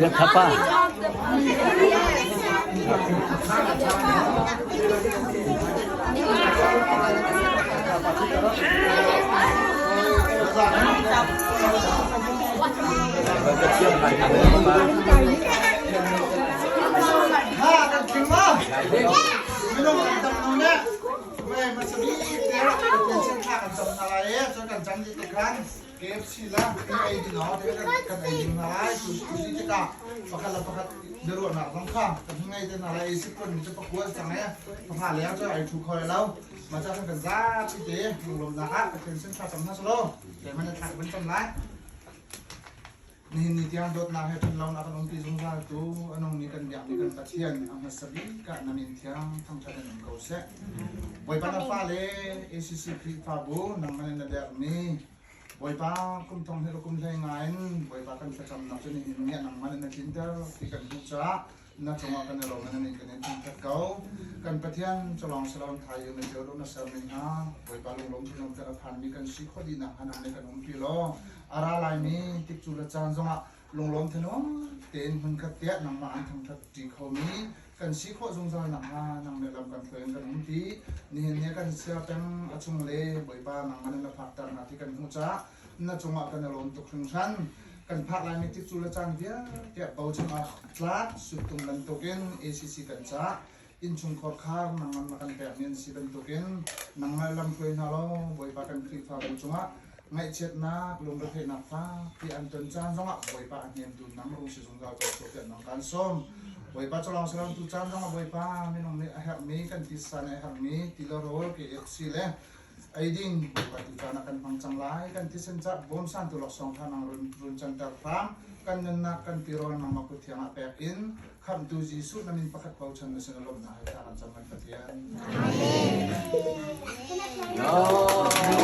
Thapa. Ha kan tling ma minung kan tam no ne we masami te tension tha kan cam na lai e cun kan cam dih te khan KFC la kan ei ding ho te kan ei ding na lai tu si tikah pakhat le pakhat biaruahnak zong kha kan ngei te na lai ei si kon mi cu pakua cang e pakha leng cu ai thu kho lo ma cha kan kan zapi te lunglawmnak ah Pathian sin thla cam hna selaw keimah na thla kan cam lai. Nihin ni tiang dawtnak he ṭhatlonak kan umpi zungzal tu a nungmi kan biakmi kan Pathian a hmasa bik ah na min thiang thangṭhat in um ko seh. Bawipa na fale ACC Khrihfabu nangmah in na dermi Bawipa kum thong he kum hlei ngai in Bawipa kan thlacamnak cu nihin ni ah nangmah in na tlinter ti kan hmuh caah na cungah kan i lawm na min kan in thangṭhat ko. Kan Pathian culawng salon thai in na ṭio na sermi hna Bawipa lunglawm thinlung ter a phanmi kan si khawh dihnak hnga nang nih kan umpi law a ra laimi tikcu le caan zongah lunglawm thinlung tein hmunkhat tiah nangmah an thangṭhat ṭi khomi kan si khawh zungzal nakhnga nang nih lam kan hruai in kan umpi. Nihin ni kan sia peng a chung le Bawipa nangmah nih na phakter hna ti kan hmuh caah na cungah kan i lawm tuk hringhran. Kan phak laimi tikcu le caan vialte bochan awk tlak suttung bantukin ACC kan cah. Innchungkhar khar nangmah na kan pekmi an si bantukin nangmah lamhruai hna law Bawipa kan Khrihfabu cungah ngaihchiatnak lungretheihnak fakpi an ton caan zongah Bawipa a hnemtu nang rung si zungzal ko sawh tiah nang kan sawm. Bawipa cu lawng si lo tu caan zongah Bawipa minung nih a herhmi kan tisa nih a herhmi ti le rawl KFC le eiding Bawipa tu caan ah kan hmang cang lai. Kan thisen cah bawmsan tu laksawng kha nang run run canter hram. Kan nunnak kan tirawl nangmah kut thiang ah pek in Khamhtu Jesuh na min pakhat bochan na sin a lawmhnak he thla kan cam kan Pathian. Amen.